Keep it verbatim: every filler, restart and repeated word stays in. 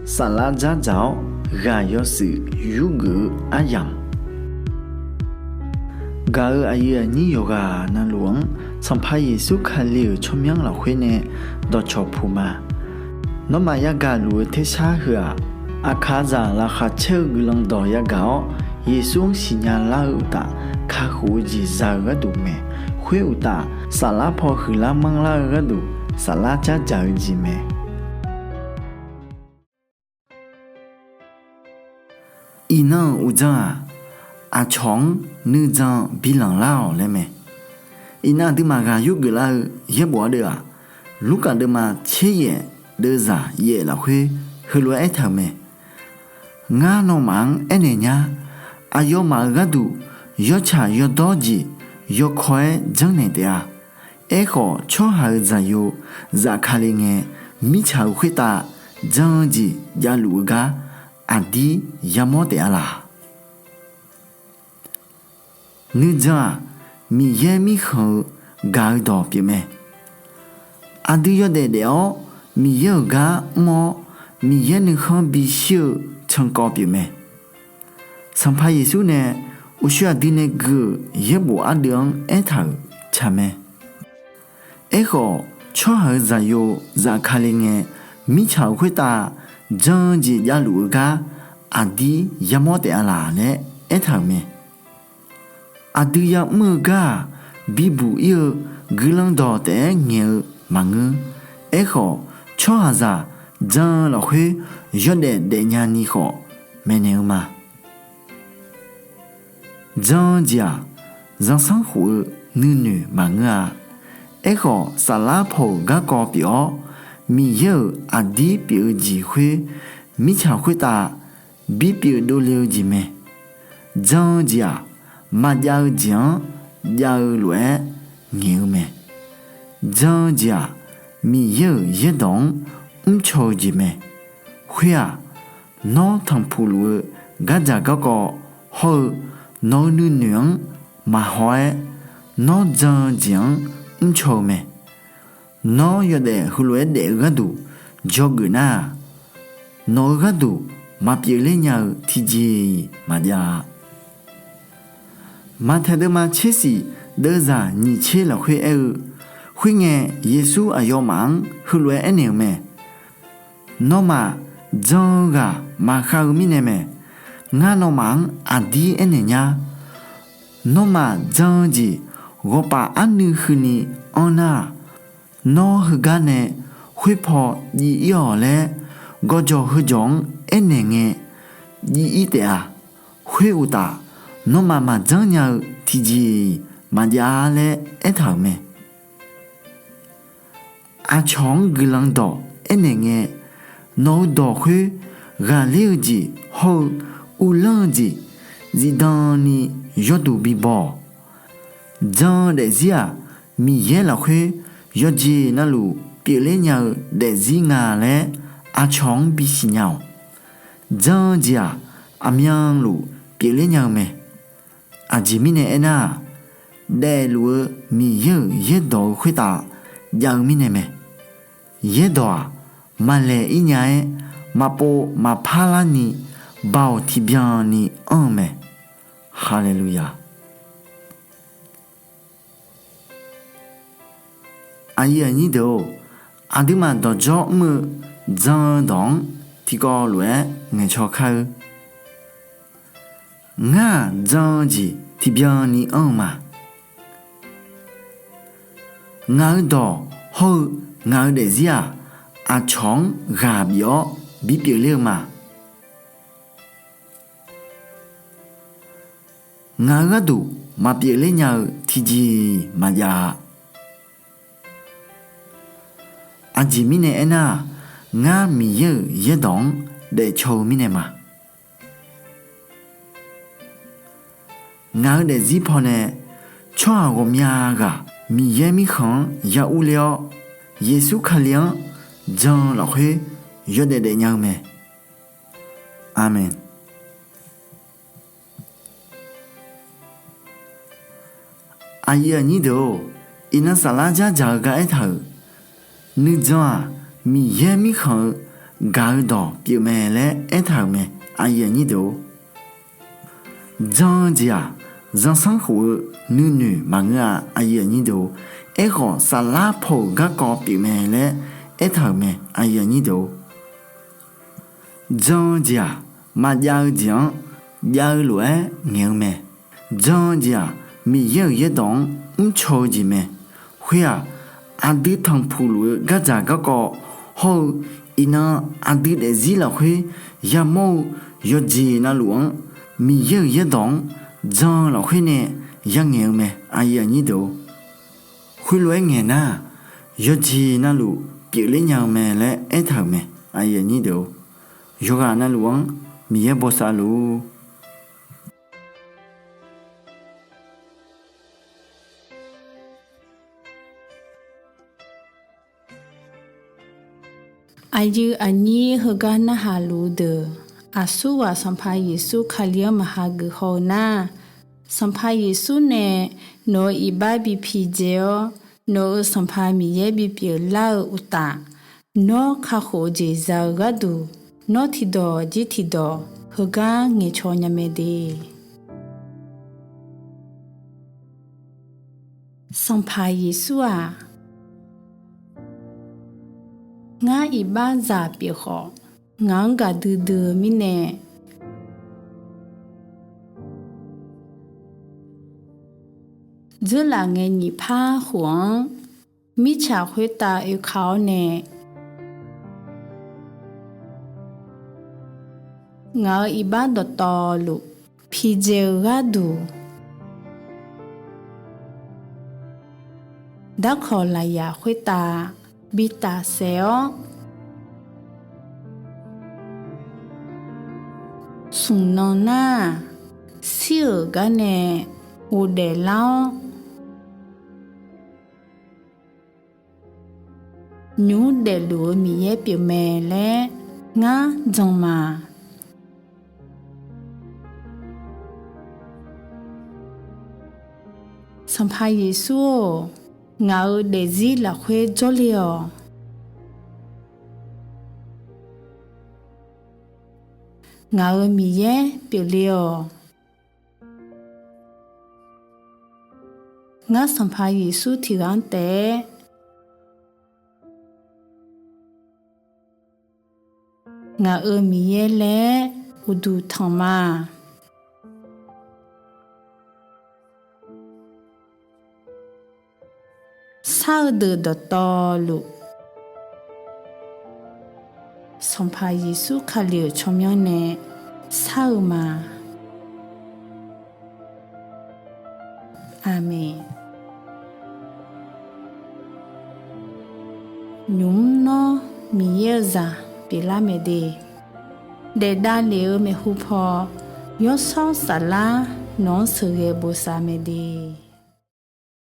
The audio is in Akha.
Saflar dzardzaq-awr ghaq yawshuif yurgeuf-eu aryamq, gaq-euq aqyuif aqnyir yawqghaq navluf-anr Sanqpaq Yeqsur Kali-euq tsawrmyanr lafkhoer nae dawqcawq puq ma. Nawmaf yagaq luf-eu tersar heu-aq, aqkaqzaq laqkhaq caer-eu guiqlanq dawq yagaq-awr, Yeqsur-anr siqnya lar-eu uqtaf, kakhof-eu jeq za-eu gharduq mae. Khoer uqtaf, saflar paw huiqlar manrlar-eu gharduq, saflar dzardzaq-eu jeq mae. Iqnan-euq uqdzan-aq, aqcawq-anr nuijan bilanq lar-awq laer mae. Iqnan aqduimaf ghaq yurgeuf lar-eu yaerbof ardeuv-aq, Lurkaf deuvma tser yaef deuvzaq yaef lafkhoer heulof-aer aertaq-euq mae. Ngar nawmaf-anr aernaeq nyar, aqyawfmaf-euq gharduq yawtsaq yawdawr jeq yawkawr-aer janrnaeq taef-a. Aerkhawf, tsawrhaq-euq zaqyo zafkale ngae, mirtsaq-euq khoertav jan-eu jeq javluf-eu gar aqdir yamawr taef-a laq? Nuijan-aq, Miqyaer Mirkhanq-eu gaq-eu dawq pyeufmae. Aqdui yawdaef daef-awr Miqyaer-euq gar mr-awr, Miqyaer nuikhanr bishir-eu cankawv pyeufmae. Sanqpaq Yeqsur nae uqshoe aqdui nae gui-euq yaerbof ardeuv-anr aertaq-euq tsaq mae. Aerkhawf, tsawrhaq-euq zaqyo zafkale ngae, mirtsaq-euq khoertav jan-eu jeq javluf-eu gar aqdir yamawr taef-a laq laer aertaq-euq mae. Aqdui ya'mr-eu gar-aq, bibuq ir-eu guiqlanq dawq taef-aer ngaeq-eu maqngeur. Aerkhawf, tsawrhaqzaq jan-eu lafkhoer yawdaef daefnya ni khawf maeqnaeq-eu ma. Jan-eu jeq-aq, zanrsanrkhof-eu nuinoeq maqngeur-a. Aerkhawf, saflar paw-euq garkawv pyeuf-awr, Miqyaer-euq aqdir pyeuf-eu jeq khoer mirtsaq khoertav bipyeuf dovle-eu jeq mae. Jan-eu jeq-aq, maqjav-eu jeq-anr jav-eu lof-aer ngaeq-eu mae. Jan-eu jeq-aq, Miqyaer-euq yaerdawq-anr mrcaw-eu jeq mae. Khoer-aq, nawr tanqpuq luf-eu gardzaq garkawv hawr-eu nawq-eu nuinoeq-anr maqhaw-aer, nawr jan-eu jeq-anr mrcaw-eu mae. Nawr yawdaef heulof-aer daef-eu gharduq dzawgeuf nar-aq, nawq-eu gharduq maqpyeufler nya-eu tiqjeq-iq maqjav-a. Maqtaeq deuvma tsersiq deuvzaq nyiq tser lafkhoer aer-eu, khoerngae, Yeqsur aqyawfmaf-anr heulof-aer aernaeq-eu mae. Nawmaf jan-eu ghaq maqkhav-eu mirnae mae. Ngar nawmaf-anr aqdir aernaeq nyar, nawmaf jan-eu jeq ghawqpaf arnuiv huini anr nar-aq, nawr heugar nae khoerpaw jiv ir-awq laer gawqjawq heujawq-anr aernaeq ngae, jiv ir taef-a. Khoer uqtaf, nawmaf maqjanr nya-eu tiqjeq-iq maqjav-a laer aertaq-euq mae. Aqcawq-anr guiqlanq dawq aernaeq ngae, nawq-eu dawq khoer ghaqler-eu jeq hawr-eu uvlanr-eu jeq zifdan ni yawduq bibaw-awq. Jan-eu daefzir-aq, Miqyaer lafkhoer yawqjeq navluf pyeufler nya-eu daefzir nga laer aqcawq-anr bisiq nya-awq. Jan-eu jeq-aq, aqmyanluf pyeufler nya-eu mae. Aqjeq mirnae aernar-aq, daefluf-eu Miqyaer-euq yaerdawq-eu khoertav jav-eu mirnae mae. Yaerdawq-aq, maqlaeq ir nya-aer maqpov maqpar larni baoq tiqbyan ni anr-eu mae. Haleluya. Aqyuif aqnyir deuq-or, aqduimaf dawqdzawr mr-eu jan-eu dawq-anr tiqkawv lof-aer ngaeqcaw kar-eu. Ngar-aq, jan-eu jeq tiqbyan ni anr-eu ma. Ngaq-eu dawq hawr-eu ngaq-eu daefzir-aq, aqcawq-anr ghaq bif-awr bipyeuf ler-eu ma. Ngaq-eu gharduq maqpyeuf ler nya-eu tiqjeq-iq maqjav-a. Aqjeq mirnae aernar-aq, ngar Miqyaer-euq yaerdawq-anr daefcaw-eu mirnae ma. Ngaq-eu daefzir pawnae tsawrhaq ghawqmya ghaq Miqyaer mirkhanq-anr ya urler-awr, Yeqsur Kali-anr jan-eu lafkhoer yawdaef daefnya-eu mae. Aqmeq. Aqyuif aqnyir deuq-or, iqnan saflar dzardzaq-eu gar aertaq-euq, nuijan-aq Miqyaer mirkhanq-eu gaq-eu dawq pyeufmae laer aertaq-euq mae. Jan-eu jeq-aq, zanrsanrkhof-eu nuinoeq maqngeur-a. Aerkhawf, saflar paw-euq garkawv pyeufmae laer aertaq-euq mae. Jan-eu jeq-aq, maqjav-eu jeq-anr jav-eu lof-aer ngaeq-eu mae. Jan-eu jeq-aq, Miqyaer-euq yaerdawq-anr mrcaw-eu jeq mae. Khoer-aq, aqdui tanqpuq luf-eu gardzaq garkawv hawr-eu, iqnan aqdui daefzir lafkhoer yamawr-eu yawqjeq navluf-anr, Miqyaer-euq yaerdawq-anr jan-eu lafkhoer nae yangaeq-eu mae. Khoerlof-aer ngaeq nar-aq, yawqjeq navluf pyeufler nya-eu mae laer aertaq-euq mae. Yawqghaq navluf-anr Miqyaer bosav luf-ur. Aqyuif aqnyir heugar narhaq luf-eu deuq, aqsurghaq Sanqpaq Yeqsur Kali-anr maqha geuf haw-eu nar, Sanqpaq Yeqsur nae nawq-euq iqbax bi pidzae-awr, nawq-euq Sanqpaq Miqyaer bipyeuf lar-eu uqtaf, nawr kakhof-eu jeq za-eu gharduq, nawr tiqdawq jir tiqdawq heugar ngaeqcaw nya mae de. Sanqpaq Yeqsur-aq, ngar iqbax zaq pyeuf khawf, ngaq-anr gaqdui dui-eu mirnae, dzeurlaf ngae nyiq par khof-anr mirtsaq khoertav oeka-awr nae, ngaq-euq iqbax dawqtawvluf pidzae-eu gharduq, darkawq lafyaq khoertav bi tafsaef-awr, smq nan nar-aq, shir-euq gar nae ghofdaef lar-awr, nymq mr daefluf-eu Miqyaer pyeufmae laer ngar jan ma. Sanqpaq Yeqsur-or, ngaq-euq daefzir lafkhoer jawrle-awq. Ngaq-euq Miqyaer pyeufle-awq. Ngar Sanqpaq Yeqsur tiq ghaq-anr taef-aer ngaq-euq Miqyaer laer uqduq tanq ma. Shar-eu deuq dawqtawvluf, Sanqpaq Yeqsur Kali-euq tsawrmyanr nae shar-eu ma. Aqmeq. Nymq mr nawr Miqyaer-eu zaq pyeuflar mae de. Daef davlef-eu maeqhu paw, Yawshawr Saflar nawq-anr sheuqghae bosav mae de.